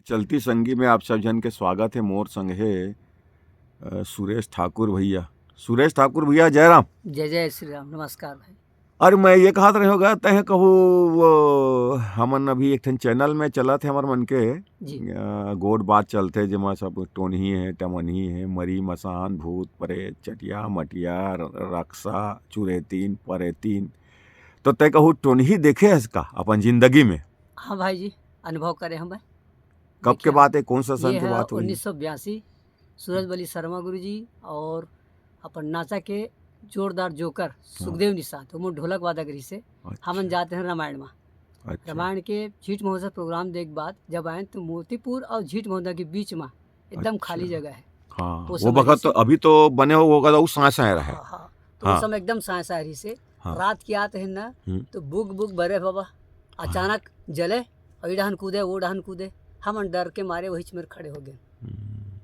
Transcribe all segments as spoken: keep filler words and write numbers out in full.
चलती संगी में आप सब झन के स्वागत हे। मोर संग हे, अ, सुरेश ठाकुर भैया। सुरेश ठाकुर भैया, जय राम। जय जय श्री राम, नमस्कार भाई। अरे, मैं ये कहत रहे होगा, तैं कहू, वो हमन अभी एक ठन चैनल में चलत हे हमर मन के, जी। अ, गोठ बात चलथे, जेमा सब टोनही हे, टमनही हे, मरी मसान, भूत, प्रेत, चटिया, मटिया, र-, रक्सा, चुरेतीन, परेतीन। तो तैं कहू टोनही देखे हस का अपन जिंदगी में? हाँ भाई जी, अनुभव करे हंव मैं। कब के देखिए, बात हे, कौन सा सन ये के है बात होही? उन्नीस सौ बयासी, सूरज बली शर्मा गुरु जी और अपन नाचा के जोरदार जोकर हाँ। सुखदेव निषाद, वो मोर ढोलक वादक रहिस हे। अच्छा। हमन जाते हैं रामायण में। अच्छा। रामायण के झीट महोत्सव प्रोग्राम देख बाद जब आए तो मोतीपुर और झीट महोत्सव के बीच में एकदम अच्छा। खाली जगह है। हाँ, वो वो समय बखत तो से अभी तो बने हो, वो का तो साय साय रहे। हाँ, हाँ। तो हाँ। उस समय एकदम साय साय रहिस हे। हाँ। रात के आते हैं ना, हम्म। तो बुग बुग बरे बाबा, हाँ। अचानक जले, और ई डहन कूदे, वो डहन कूदे, हमन डर के मारे वही मेर खड़े हो गए। हम्म।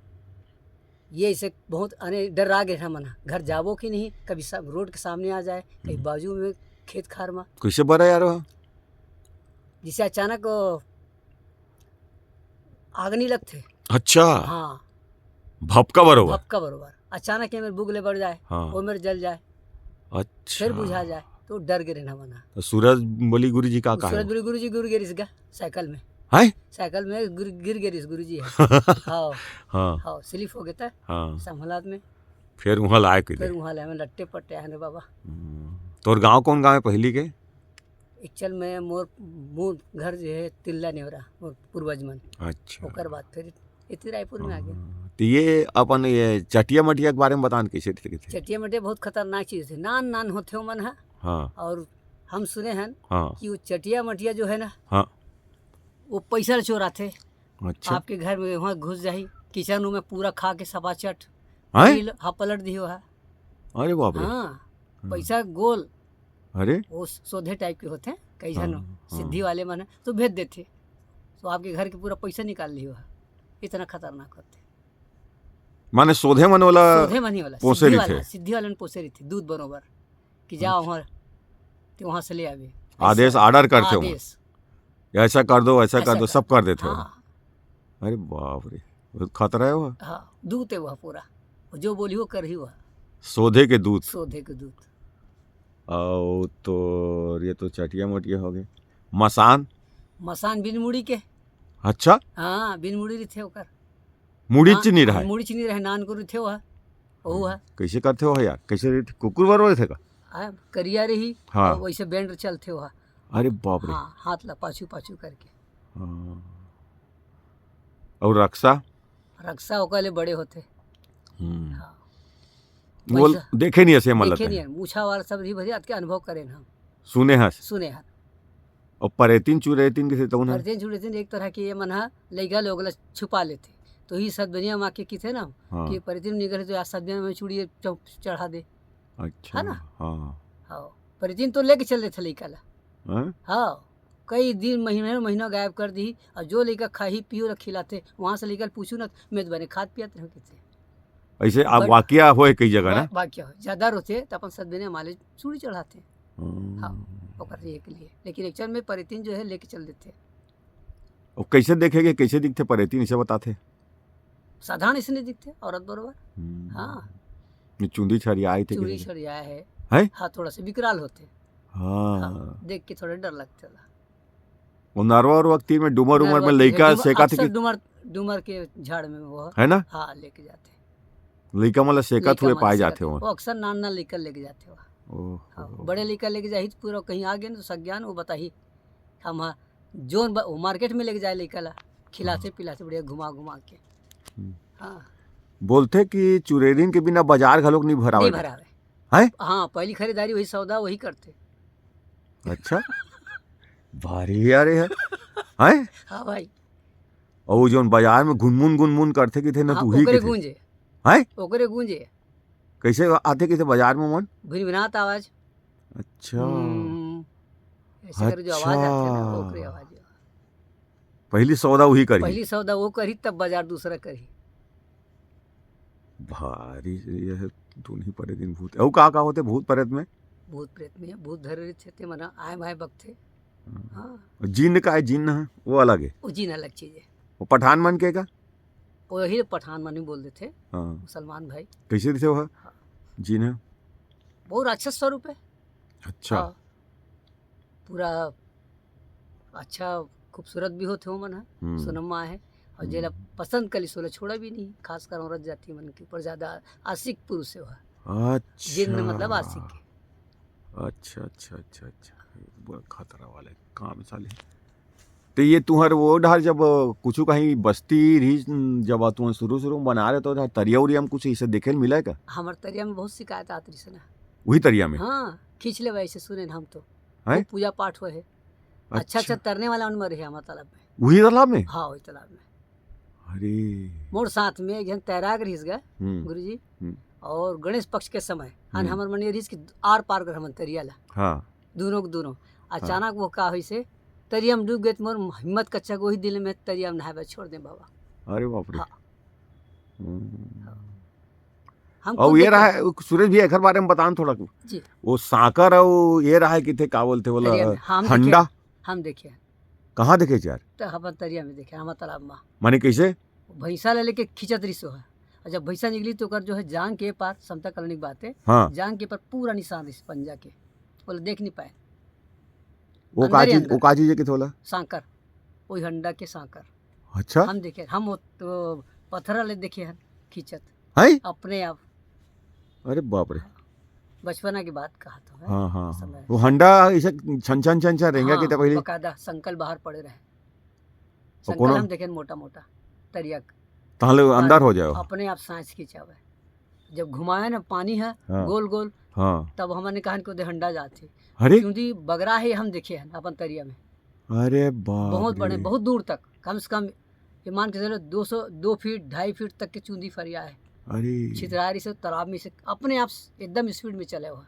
ये इसे बहुत, अने डर आ गए हमन, घर जाबो कि नहीं, कभी सब रोड के सामने आ जाए, कहीं हम्म। बाजू में खेत खार में। कैसे बरा यार वो? जिसे अचानक, ओ, आग नहीं लगते। अच्छा। हाँ। भपका बरोबर। भपका बरोबर। अचानक ये मेर बुगले बढ़ जाए, हाँ। वो मेर जल जाए, अच्छा। फिर बुझा जाए, तो डर गे रहना बना। तो सूरज बली गुरु जी का, का सूरज है? बली गुरु जी गिर गे रिस गा साइकिल में। हैं? साइकिल में गिर, गिर गे रिस गुरु जी। हाँ। हाँ। हाँ, स्लिप हो गया था। हाँ। संभलात में। फिर वहाँ लाए के फिर दे। वहाँ लाए में लट्टे पट्टे आए रे बाबा। हम्म। तोर गांव कौन गांव है पहली के? एक्चुअल में मोर मूल घर जो है तिल्ला नेवरा, मोर पूर्वज मन। अच्छा। ओकर बाद फिर इतनी रायपुर में आ गए। हाँ, तो ये अपन ये चटिया मटिया के बारे में बतान, कैसे थे, कैसे? चटिया मटिया बहुत खतरनाक चीज है, नान नान होते हो मन है। हाँ। और हम सुने हैं हाँ। कि वो चटिया मटिया जो है ना, हाँ। वो पैसा चोराते। अच्छा। आपके घर में वहाँ घुस जाही, किचन रूम में पूरा खा के सफाचट। हैं? पील-, हाँ, पलट दियो है। अरे बाप रे। हाँ, हम्म। पैसा गोल। अरे। वो सोधे टाइप के होते हैं, कई झन हाँ, हाँ। सिद्धि वाले मन है, तो भेज देते। तो आपके घर के पूरा पैसा निकाल लियो है। इतना खतरनाक होते। माने सोधे मन वाला सोधे मन ही वाला, पोसे सिद्धि रहिथे। वाला, सिद्धि वाले ने पोसे रहिथे, दूध बरोबर। कि जाओ अच्छा। वहाँ, तो वहाँ से ले आवे। आदेश, ऐसा। Order करते हो। आदेश। ऐसा कर दो, ऐसा ऐसा कर दो, कर सब दो। कर देते हो। हाँ। अरे बाप रे, बहुत खतरा है वो। हाँ, दूत है वह पूरा। जो बोली वो कर ही वह। सोधे के दूत। सोधे के दूत। आओ तो ये तो चटिया मटिया हो गए। मसान? मसान बिन मुड़ी के। अच्छा? हाँ, बिन मुड़ी रहिथे ओकर। मुड़ी हाँ, च नहीं रहे? मुड़ी च नहीं रहे, नान को रहिथे वह। ओहू है। कैसे करथे हो यार? कैसे रहिथे? कुकुर बर रहिथे का? हाँ, करिया रही, हाँ। और वैसे बैंड चलथे वह। अरे बाप रे। हाँ, हाथ ला पाछू पाछू करके। हाँ। और रक्सा? रक्सा ओकर ले बड़े होथे। हम्म। हाँ। वो वैसा देखे नहीं ऐसे मतलब देखे है। नहीं है। मूछा वाला सब रही भैया, अतके अनुभव करे ना हम। सुने हस? सुने हन। और परेतिन चुरेतिन के सेतौन है? परेतिन चुरेतिन एक तरह के ये मन हा लइका लोग ला छुपा लेथे। तो ही सदबनिया माँ के किथे ना हाँ। कि परेतिन निकले तो आज सदबनिया में चूड़ी चौ-, चढ़ा दे। अच्छा, है ना? हाँ। हाँ। परेतिन तो लेके चल देथे लइका ला। हाँ? हाँ। कई दिन, महीना, महीना गायब कर दी, और जो लइका खाही पियो ला खिलाथे, वहाँ से लइका ला पूछू ना, मैं तो बने खात पियत रहूँ किथे। ऐसे आप बड़-, वाकया होए कई जगह ना? वा-, वाकया होए। ज्यादा रोथे, तो अपन सदबनिया माँ ले चूड़ी चढ़ाथे। हम्म। हाँ, ओकर ये के लिए। लेकिन एक्चुअल में परेतिन जो है, लेके चल देथे। अब कैसे देखेगे, कैसे दिखथे परेतिन, इसे बताथे? साधारण इसने दिखथे, औरत बरोबर। हम्म। हाँ। ये चुंदी छरिया आई थे चुंदी किसी के? छरिया है। हैं? हाँ, थोड़ा सा विकराल होथे। हाँ। हाँ, देख के थोड़ा डर लगथे ला। वो नरवा उरवा के तीर में डूमर उमर में नरवा लइका तीर में सेका थे अक्सर कि डूमर, डूमर के झाड़ में वो है ना? हाँ, लेके जाथे। लइका मन ला सेकत लइका हुए मन पाए सेकत जाथे हुए। वो अक्सर नान नान लइका लेके जाथे वो। ओहो। हाँ, बड़े लइका लेके जाही तो पूरा कहीं आ गए ना तो सज्ञान वो बताही। हम हाँ, जोन ब-, वो मार्केट में लेके जाए लइका ला, खिलाते हाँ। पिलाते बढ़िया घुमा घुमा के। हम्म। हाँ। बोलथे कि चुरेरिन के बिना बाजार घलोक नहीं भरावे। नहीं भरावे। हैं? हाँ, पहली खरीदारी वही सौदा वही करथे। अच्छा। भारी यार ये है। हैं? हाँ भाई। और वो जोन बाजार में गुनमुन गुनमुन करथे किथे ना हाँ, तू ही ओकरे किथे। गूंजे। हैं? ओकरे गूंजे। कैसे आथे किथे बाजार में मन? भिनभिनात आवाज। अच्छा। हम्म। ऐसे करे जो आवाज आथे ना, अच्छा। ओकरे आवाज। पहली सौदा वही करही। पहली सौदा वो करही, तब बाजार दूसरा करही। भारी ये है, टूनी परेतिन भूत। अउ का का होथे भूत परेत में? भूत प्रेत में भूत धरे रहिथे, ते मन आए भाए बकथे। हाँ। हाँ। और जिन्न का है, जिन्न है, वो अलग है। वो जिन्न अलग चीज है। वो पठान मन के का? वही पठान मन ही बोल देथे, हाँ। मुसलमान भाई। कैसे रहिथे वो? हाँ। जीना? बहुत राक्षस स्वरूप है। अच्छा। हाँ। पूरा अच्छा खूबसूरत भी होथे ओमन ह, हम्म। सोनम्मा है। और जेला हम्म। पसंद कलिस ओला छोड़ा भी नहीं, खासकर औरत जाति मन के ऊपर ज्यादा आशिक पुरुष है वह। अच्छा। जिन्न मतलब आशिक है। अच्छा, अच्छा, अच्छा, अच्छा। बड़ा खतरा वाले काम है साले। तो ये तुहर वो डहर जब कुछ कहीं बस्ती रही, जब तुहर शुरू शुरू में बना रहे तो उधर तरिया उरिया में कुछ ऐसे देखे मिला है का? हमार तरिया में बहुत शिकायत आत रही ना। वही तरिया में? हाँ, खींच ले वैसे सुने हम तो। हैं? वो पूजा पाठ हुआ है। अच्छा अच्छा तरने वाला उनमें रहे हमारे तालाब में। वही तालाब में? हाँ, वही तालाब में। अरे। मोर साथ में एक जन तैराक रहिस गा, हम्म। गुरुजी, हम्म। और गणेश पक्ष के समय, अन हम्म। हमर मन ये रहिस कि आर पार कर हमन तरिया ला, हाँ। दोनों के दोनों। अचानक वो का होइसे, तरिया में डूब गए तो मोर हिम्मत कच्चा, वही दिन में तरिया में नहाए बर छोड़ दे बाबा। अरे बाप रे। हाँ। हम्म। हम और खुद ये देखे। रहा है, सुरेश भैया, एकर बारे में बतान थोड़ा। जी। वो सांकर और ये रहा है कि थे, का बोलते बोला, तरिया में, हाँ, हम हंडा? देखे। हम देखे। कहाँ देखे यार? तो अपन तरिया में देखे, हमारे तालाब में। माने कैसे? भैंसा ले लेके खींचत रहिस हो है। और जब भैंसा निकली तो ओकर जो है जांग के पार, समता कॉलोनी की बात है, हाँ। जांग के पार पूरा निशान रहिस पंजा के, बोले देख नहीं पाए। वो अंदर का ही चीज, अंदर। वो का चीज है कि थोला? सांकर, वही हंडा के सांकर। अच्छा। हम देखे, हम वो तो पत्थर ले देखे हैं खींचत है? अपने आप। अरे बाप रे। बचपना की बात कहा तो है। हाँ, हाँ, हाँ। समय। वो हंडा ऐसे छन छन छन छन रेंगा हाँ, के पहले? बकायदा संकल बाहर पड़े रहे। तो संकल कोनो? हम देखे मोटा मोटा तरिया। ताहले अंदर हो जाओ। अपने आप सांस खींचावे। जब घुमाए ना पानी है हाँ। गोल गोल, हाँ। तब हमने कहा कि ओदे हंडा जाते। अरे। चूंदी बगरा है, हम देखे हैं अपन तरिया में। अरे बाप बहुत बड़े, रे। बहुत दूर तक, कम से कम ये मान के चलो दो सौ, दो फीट, ढाई फीट तक के चूंदी फरिया है। अरे। छितरारी से, तालाब में से अपने आप एकदम स्पीड में चले हुआ,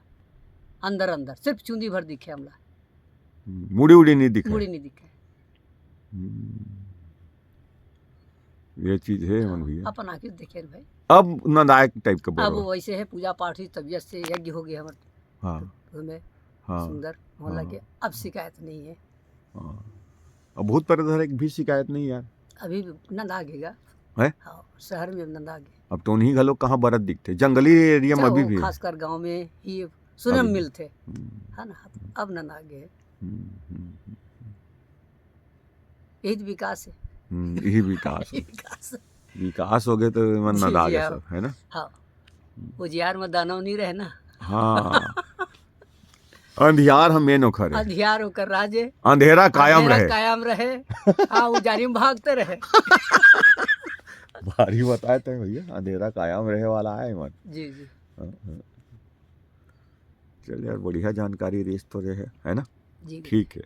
अंदर अंदर सिर्फ चूंदी भर दिखे हमला। हम्म, मुड़ी उड़ी नहीं दिखे। मुड़ी नहीं दिखे। हम्म। ये चीज है मन भैया। अपन आँखी देखे भाई। अब नंदायक टाइप का अब बोलो। वैसे है, पूजा पाठ हुई, तबीयत से यज्ञ हो गया हमारे हाँ। में हाँ। सुंदर मोहल्ला हाँ। के। अब शिकायत नहीं है। हाँ। अब भूत प्रेत धरे की भी शिकायत नहीं यार। अभी भी नंद आ गएगा। है? हाँ, शहर में नंद आ गए। अब तो उन्हीं घलो कहाँ बरत दिखते, जंगली एरिया में अच्छा, अभी वो भी है। खासकर गांव में ही सुने अभी में भी। मिलते, हम्म। है ना? अब नंद आ गए। हम्म, हम्म, हम्म। यही तो विकास है। हम्म, यही विकास ये है। विकास। विकास हो गए तो मन जी, नंदा जी, गए हाँ। सब, है ना? हाँ, उजियार में दानव नहीं रहे ना। हाँ। अंधियार हम मेन ओखर है। अंधियार ओकर राज है। अंधेरा कायम अंधेरा रहे। कायम रहे। हाँ, उजारी में भागते रहे। भारी बताए तो भैया, अंधेरा कायम रहे वाला है मन। जी, जी। हाँ, हाँ। चल यार, बढ़िया जानकारी रेस तो रहे, है ना? जी। ठीक है।